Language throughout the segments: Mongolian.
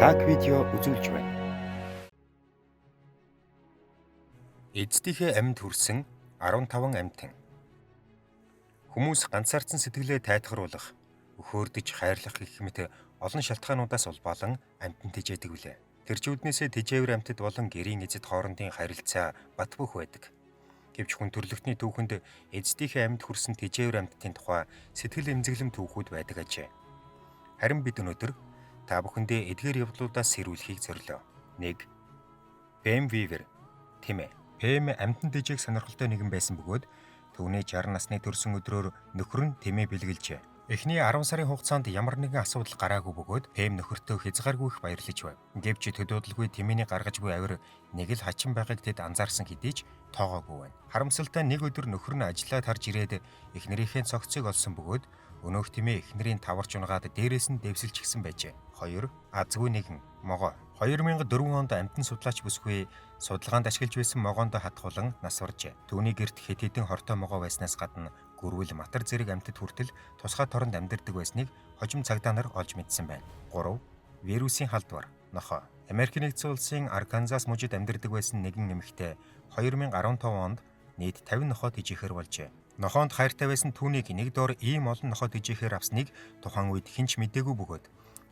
Сак видео үзүүлж байна. Эцдийнхээ амьд хүрсэн 15 амьтан. Хүмүүс ганцаардсан сэтгэлээ тайтгаруулах, өхөөрдөж хайрлах гэх мэт олон шалтгаануудаас улбаалан амьтан тэжээдэг билээ. Тэр ч үүднээсээ тэжээвэр амьтад болон гэрийн эзэд хоорондын харилцаа бат бөх байдаг. Гэвч хүн төрөлхтний түүхэнд эцдийнхээ амьд хүрсэн тэжээвэр амьтдын тухай сэтгэл эмзэглэм түүхүүд байдаг ажээ. Харин бид өнөөдөр та бүхэндээ эдгээр явдлуудаас сэрүүлэхийг зорилоо. 1. Пэм Вивер Тэмээ. Пэм амьтан тэжээх сонирхолтой нэгэн байсан бөгөөд түүний 60 насны төрсөн өдрөөр нөхөр нь Тэмээ бэлгэлжээ. Эхний 10 сарын хугацаанд ямар нэгэн асуудал гараагүй бөгөөд Пэм нөхөртөө хязгааргүй их баярлаж байв. Гэвч төдийлгүй Тэмээний гаргаж буй авир нэг л хачин байгааг тэд анзаарсан хэдий ч тоогоогүй байна. Харамсалтай нь нэг өдөр нөхөр нь ажлаа тарж ирээд эхнэрийнхээ цогцыг олсон бөгөөд өнөөх Тэмээ эхнэрийн таварч унгаад дээрээс нь дэвсэлчихсэн байжээ. 2. Азгүй нэгэн могоо. 2004 онд амьтан судлаач бүсгүй судалгаанд ашиглаж байсан могоондоо хатгуулан нас баржээ. Түүний гэрт хэд хэдэн хортой могоо байснаас гадна гөрвөл матар зэрэг амьтад хүртэл тусгай торонд амьдардаг байсныг хожим цагдаа нар олж мэдсэн байна. 3. Вирусын халдвар нохой. Америк нэгдсэн улсын Арканзас мужид амьдардаг байсан нэгэн эмэгтэй 2015 онд нийт 50 нохой тэжээхээр болжээ. Нохоонд хайртай байсан түүнийг нэг дор ийм олон нохой тэжээхээр авсныг тухайн үед хэн ч мдээгүй бөгөөд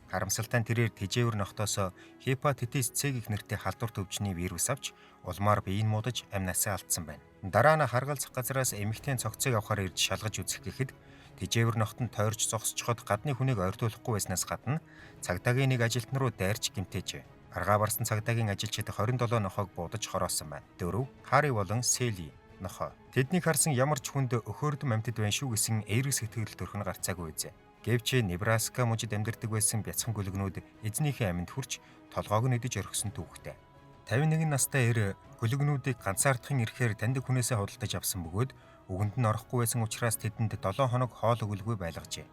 харамсалтай нь тэрээр тэжээвэр нохтоос гепатитис С гэх нэртэй халдвар төвчний вирус авч улмаар биеийг муудаж амь насаа алдсан байна. Дараа нь харгалзах газраас эмэгтэйн цогцыг авахар ирж шалгаж үзэх гэхэд тэжээвэр нохот нь тойрч зогсчиход гадны хүнийг ойртуулахгүй байснаас гадна цагдаагийн нэг ажилтан руу дайрч гэмтээжээ. Аргаа барсан цагдаагийн ажилчид 27 нохойг буудаж хороосон байна. 4. Хари болон Сели нохой. Тэднийг харсан ямар ч хүнд өхөөрдөм амьтад байна шүү гэсэн эерэг сэтгэл төрх нь гарцаагүй үзээ. Гэвч Небраска мужид амьдардаг байсан бяцхан гөлгнүүд эзнийхээ аминд хүрч толгойг нь идэж орхисон түүхтэй. 51 настай эр гөлгнүүдийг ганцаардахын ирэхээр таньдаг хүнээсээ худалдаж авсан бөгөөд үгэнд нь орохгүй байсан учраас тэдэнд 7 хоног хоол өгөлгүй байлгажээ.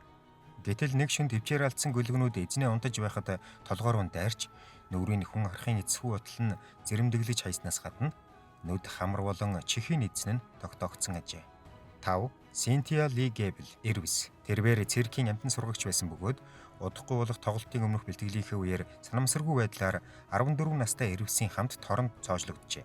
Гэтэл нэг шөнө төвчээр алдсан гөлгнүүд эзнээ унтаж байхад толгой руу дайрч нүрийн хүн харахын эцэхүү утал нь зэрэмдэглэж хайснаас гадна нүд хамар болон чихийн эзэн нь тогтоогдсон ажээ. 5. Синтия Ли Гэбл Эрвис. Тэрвэр циркийн амьтан сургагч байсан бөгөөд удахгүй болох тоглолтын өмнөх бэлтгэлийнхээ үеэр санамсаргүй байдлаар 14 настай Эрвисийн хамт торонд цоожлогджээ.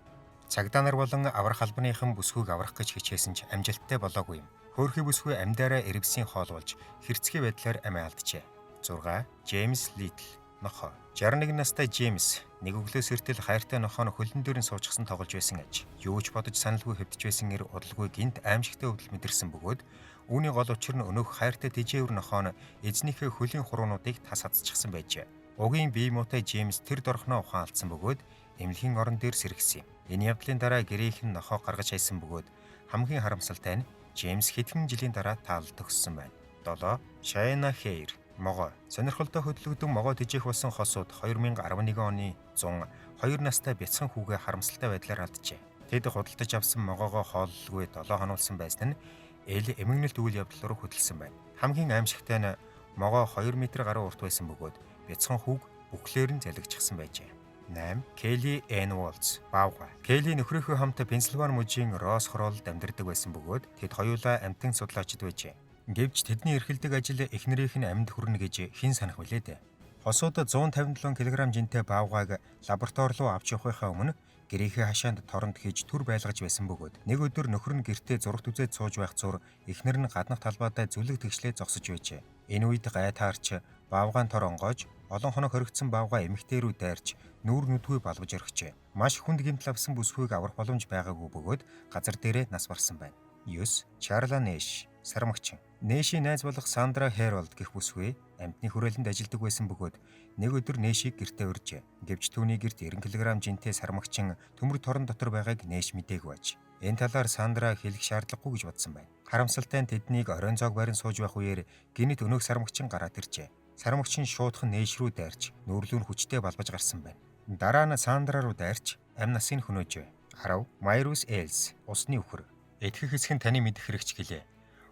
Цагдаа нар болон аврах албаныхан бүсгүйг аврах гэж хичээсэн ч амжилттай болоогүй юм. Хөөрхий бүсгүй амьдаараа Эрвисийн хоол болж хэрцгий байдлаар амиа алджээ. 6. Джеймс Литл нохой. 61 настай Джеймс нэг өглөөс эртэл хайртай нохоо нь хөлн дээр нь суучсан тоглож байсан аж. Юу ч бодож саналгүй хэвтэж байсан эр удалгүй гинт аимшигтай өвдөл мэдэрсэн бөгөөд үүний гол учир нь өнөөх хайртай тэжээвэр нохоо нь эзнийхээ хөлийн хуруунуудыг тас хадчихсан байжээ. Угийн бие муутай Джеймс тэр дорхноо ухаан алдсан бөгөөд эмнэлгийн орон дээр сэргэсэн юм. Энэ явдлын дараа гэрийнх нь нохоо гаргаж хайсан бөгөөд хамгийн харамсалтай нь Джеймс хэдхэн жилийн дараа таалал төгссөн байна. 7. Шайна Хейр могоо. Сонирхолтой хөдөлгөдөн могоо тэжээх болсон хосууд 2011 оны 102 настай бяцхан хүүгээ харамсалтай байдлаар алджээ. Тэд худалдаж авсан могоогоо хооллолгүй 7 хонуулсан байсан нь эл эмгэнэлт үйл явдал руу хөдөлсөн байна. Хамгийн аимшигтай нь могоо 2 м гаруй урт байсан бөгөөд бяцхан хүүг бүхлээр нь залгичихсан байжээ. 8. Келли Эн Уолц баавгай. Келли нөхрийнхөө хамт Пенсильвани мужийн Росс хороолд амьдардаг байсан бөгөөд тэд хоёулаа амьтан судлаачид байжээ. Гэвч тэдний эрхэлдэг ажил эхнэрийнх нь амьд хүрнэ гэж хэн санах вүлээ дээ. Хосууд 157 кг жинтэй баавгайг лаборатори руу авч явахынхаа өмнө гэрийнхээ хашаанд торонд хийж түр байлгаж байсан бөгөөд нэг өдөр нөхөр нь гэртээ зурагт үзээд сууж байх зур эхнэр нь гаднах талбайдаа зүлэг тэгшлээ зогсож байжээ. Энэ үед гай таарч баавгаан тор онгоож олон хоног хоригдсон баавгай эмэгтэй рүү дайрч нүүр нүдгүй балбаж орхижээ. Маш хүнд гэмтэл авсан бүсгүйг аврах боломж байгаагүй бөгөөд газар дээрээ нас барсан байна. 9. Чарла Нэш сармагчин. Нэшийн найз болох Сандра Хэролд гэх бүсгүй амьтны хүрээлэнд ажилладаг байсан бөгөөд нэг өдөр Нэшийг гэртээ урьжээ. Гэвч түүний гэрт 90 кг жинтэй сармагчин төмөр торон дотор байгааг Нэш мдээгүй аж. Энэ талаар Сандра хэлэх шаардлагагүй гэж бодсон байна. Харамсалтай нь тэднийг оройн зоог барин сууж байх үеэр гинэт өнөөх сармагчин гараад иржээ. Сармагчин шуудхан Нэш рүү дайрч нүүрлүү нь хүчтэй балбаж гарсан байна. Дараа нь Сандра руу дайрч амь насыг хөнөөжээ. 10. Майрус Элс усны үхэр. Этгэх хэсэг нь таны мэдэх хэрэгч гэлээ.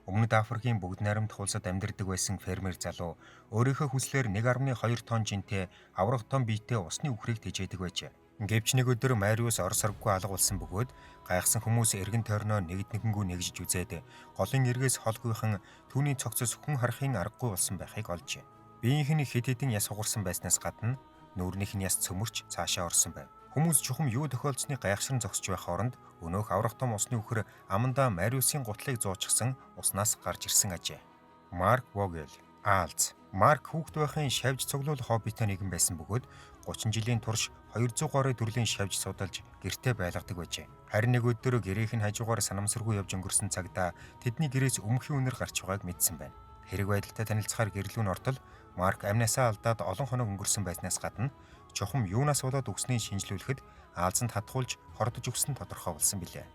Өмнөд Африкийн бүгд найрамдах улсад амьдардаг байсан фермер залуу өөрийнхөө хүслээр 1.2 тонн жинтэй аврах том биетэй усны үхрийг тэжээдэг байжээ. Гэвч нэг өдөр Мариус ор сорггүй алга болсон бөгөөд гайхсан хүмүүс эргэн тойрноо нэгд нэгэнгүү нэгжиж үзээд голын эргээс холгүйхан түүний цогцос хүн харахын аргагүй болсон байхыг олжээ. Биеийнх нь хэд хэдэн яс хугарсан байснаас гадна Нүүрнийх нь яс цөмөрч цаашаа орсон байв. Хүмүүс чухам юу тохиолдсныг гайхшран зогсож байх хооронд өнөөх аврах том усны үхэр амандаа Мариусын гутлыг зуучихсан уснаас гарч ирсэн ажээ. Марк Вогел, Аалз. Марк хүүхэд байхын шавж цуглуул хоббитой нэгэн байсан бөгөөд 30 жилийн турш 200 гаруй төрлийн шавж судалж гэртээ байлгадаг байжээ. Харин нэг өдөр гэрийнх нь хажуугаар санамсаргүй явж өнгөрсөн цагтаа тэдний гэрээс өмгхийн үнэр гарч байгааг мэдсэн байна. Хэрэг байдалтай танилцахаар гэрлүү нь ортол Марк амнасаа алдаад олон хоног өнгөрсөн байснаас гадна чухам юунаас болоод үгснийг шинжлүүлэхэд аалзанд хатгуулж хордож өгсөн тодорхой болсон билээ.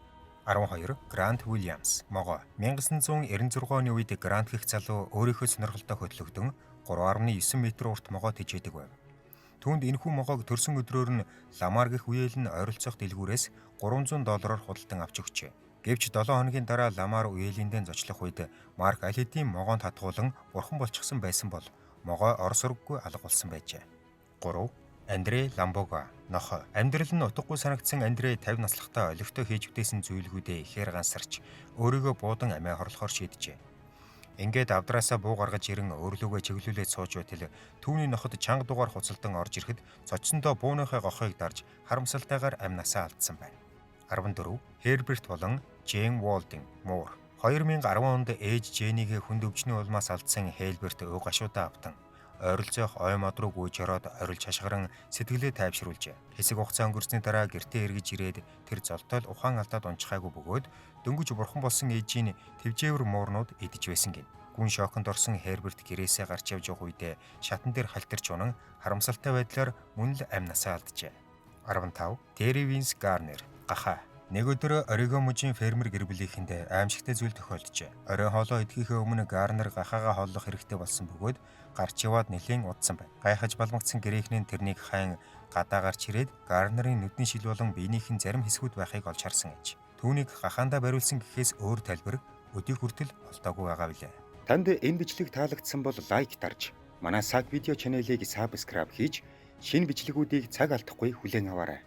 12. Грант Уильямс, могой. 1996 оны үед Грант гэх залуу өөрийнхөө сонирхолтой хөтлөгдөн 3.9 метр урт могой тэжээдэг байв. Түүнд энэхүү могойг төрсөн өдрөөр нь Ламар гэх үеэл нь ойролцоох дэлгүүрээс $300 худалдан авч өгчээ. Гэвч 7 хоногийн дараа Ламар үеэлиндээ зочлох үед Марк аль хэдийн могоонд хатгуулан бурхан болчихсон байсан бол могой ор сурггүй алга болсон байжээ. 3. Андрей Ламбога, нохой. Амьдрал нь утгагүй санагдсан Андрей 50 наслахтаа олигтой хийж бүтээсэн зүйлгүүдээ ихээр гансарч өөрийгөө буудан амиа хорлохоор шийджээ. Ингээд авдраасаа буу гаргаж ирэн өөрлөгөө чиглүүлээд сууж байтал түүний ноход чанга дугаар хуцалдан орж ирэхэд цочсондоо бууныхаа гохойг дарж харамсалтайгаар амь насаа алдсан байна. 14. Херберт болон Джейн Уолдин, муур. 2010 онд ээж Дженнигээ хүнд өвчний улмаас алдсан Хелберт уг гашуудаа автан ойролцоох ой мод руу гүйж ороод орилж хашгиран сэтгэлээ тайвшруулжээ. Хэсэг хугацаа өнгөрсний дараа гэртээ эргэж ирээд тэр золтойл ухаан алдаад унчхаагүй бөгөөд дөнгөж бурхан болсон ээжийн твжээвэр муурнууд идэж байсан гин. Гүн шоконд орсон Херберт гэрээсээ гарч явж явах үедээ шатан дээр халтарч унан харамсалтай байдлаар мөн л амь насаа алджээ. 15. Терри Винс Гарнер, гахаа. Нэг өдөр Орегон мужийн фермер гэр бүлийнхэндээ аимшигтай зүйл тохиолджээ. Орой хоолоо идэхийнхээ өмнө Гарнер гахаагаа хооллох хэрэгтэй болсон бөгөөд гарч яваад нэлээн удсан байна. Гайхаж балмагцсан гэрээхний тэрнийг хайн гадаа гарч ирээд Гарнерын нүдний шил болон биенийхэн зарим хэсгүүд байхыг олж харсан аж. Түүнийг гахаандаа бариулсан гэхээс өөр тайлбар өдийг хүртэл олдоогүй байгаа билээ. Танд энэ бичлэг таалагдсан бол лайк дарж, манай Саг видео чанелыг subscribe хийж, шинэ бичлэгүүдийг цаг алдахгүй хүлээн аваарай.